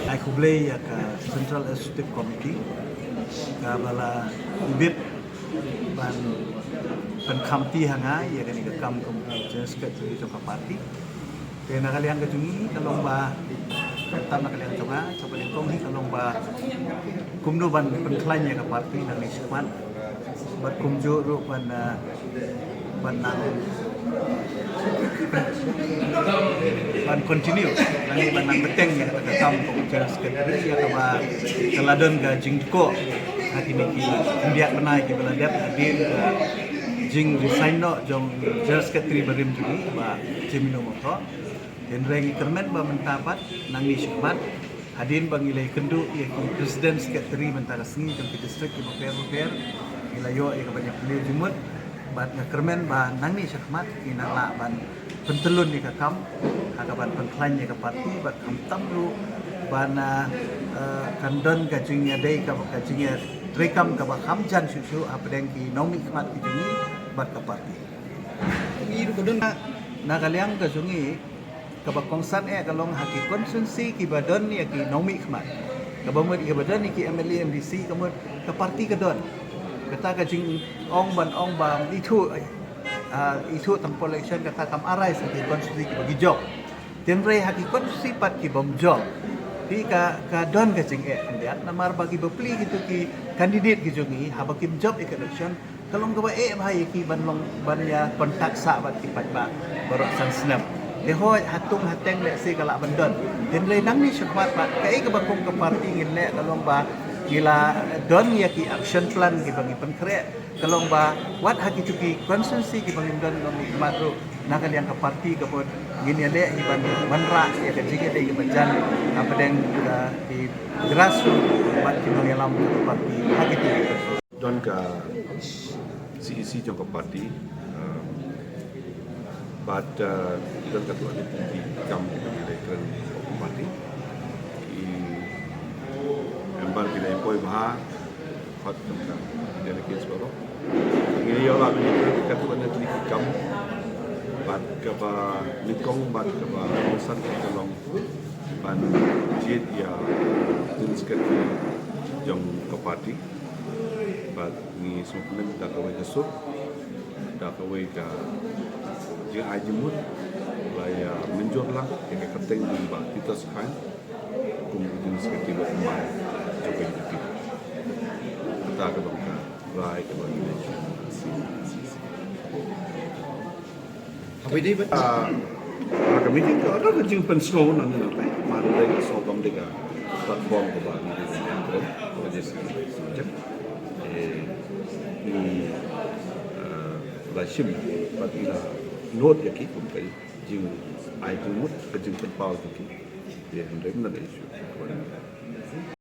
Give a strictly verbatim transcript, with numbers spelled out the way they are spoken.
Ai khublei ïa ka Central Executive Committee kaba la ibit ban pynkhamti ha nga ïa kane ka kam kum u General Secretary jong ka party. Te na ka liang ka jong ngi ka long ba, khamtam na ka liang jong nga, kaba nyngkong hi ka long ba kumno ban pynkhlaiñ ïa ka party nangne shakhmat. Bad kumjuh ruh ban, ah, ban nang, ban continue lane ban nang bteng ïa kata ka kam kum u General Secretary, ïa kaba ka la don ka jingdukor ha kine ki khyndiat bnai kiba la dep hadien ka jingresign noh jong General Secretary barim jong ngi, Bah Jemino Mawthoh. Hynrei ngi kyrmen ba mynta pat nangne shakhmat, hadien ba ngi la ïakynduh ïa ki President Secretary mynta ka sngi jong ki district kiba pher bapher, ngi la ïoh ïa ka ban ïapyni jingmut. Bad nga kyrmen ba nangne shakhmat ngin nang lah ban pyntyllun ïa ka kam ha ka ban pynkhlaiñ ïa ka party, bad khamtam ruh ban, ah, eh, kan don ka jingïadei kaba, ka jingïatreikam kaba kham jan shuh shuh hapdeng ki nongmihkhmat ki jong ngi bad ka party. Ngi ruh ka don na, na ka liang ka jong ngi, kaba kongsan eh ka long ha ki constituency kiba don ïa ki nongmihkhmat. Kaba mut ïa kaba don ïa ki M L A, M D C, ka mut ka party ka don. Kata ka jingong ban ong ba ithuh, ah, ithuh tang poh election kata kam arise ha ki constituency kiba ki jop. Hynrei ha ki constituency pat ki bym jop, phi, ka, ka don ka jingeh khyndiat namar ba ki bapli kito ki candidate ki jong ngi haba kim jop ïa ka election, ka long kaba eh bha ïa ki ban long ban ïa contact sah bad ki paidbah baroh san snem. Te hooid, hatung hateng lehse ka lah ban don. Hynrei nangne shakhmat pat kaei kaba kum ka party ngin leh ka long ba ngi la don ïa ki action plan kiba ngi pynkhreh. Ka long ba wat ha kito ki constituency kiba ngim don nongmihkhmat ruh, na ka liang ka party ka mut ngin ïaleh hi ban wanrah ïa ka jingïadei kaba jan hapdeng, ah, ki grassroots bad ki nongïalam ka party ha kito ki constituency. Don ka C E C jong ka party, ah, bad, ah, don katto katne ki kam kiba ngi la kren ka party. Ki member ki la poi bha, hot jong ka delegates baroh. Ngi ïoh lah ban ïakren katto katne ki kam, bad kaba nyngkong bad kaba kongsan ka long ban jied ïa u General Secretary jong ka party. Bad ngi sngewkmen da kawei ka sur, da kawei ka jingai jingmut, la ïa mynjur lang ïa ka kyrteng jong Bah Titus Chyne kum u General Secretary ba thymmai jong ka U D P. Kata ka long ka rai kaba ngi la ïa. Haba ïadei bad, ah, ah, ka meeting ka don ka jingpynsngew nangne nangne, mar dei ka sngewbha, dei ka platform kaba ngi dei ban kren, kaba dei sngewbha. Eh, ngi, ah, la shim bad ngi la note ïa ki kum ka jingai jingmut, ka jingpynpaw jong ki. Te hynrei mynta ka issue.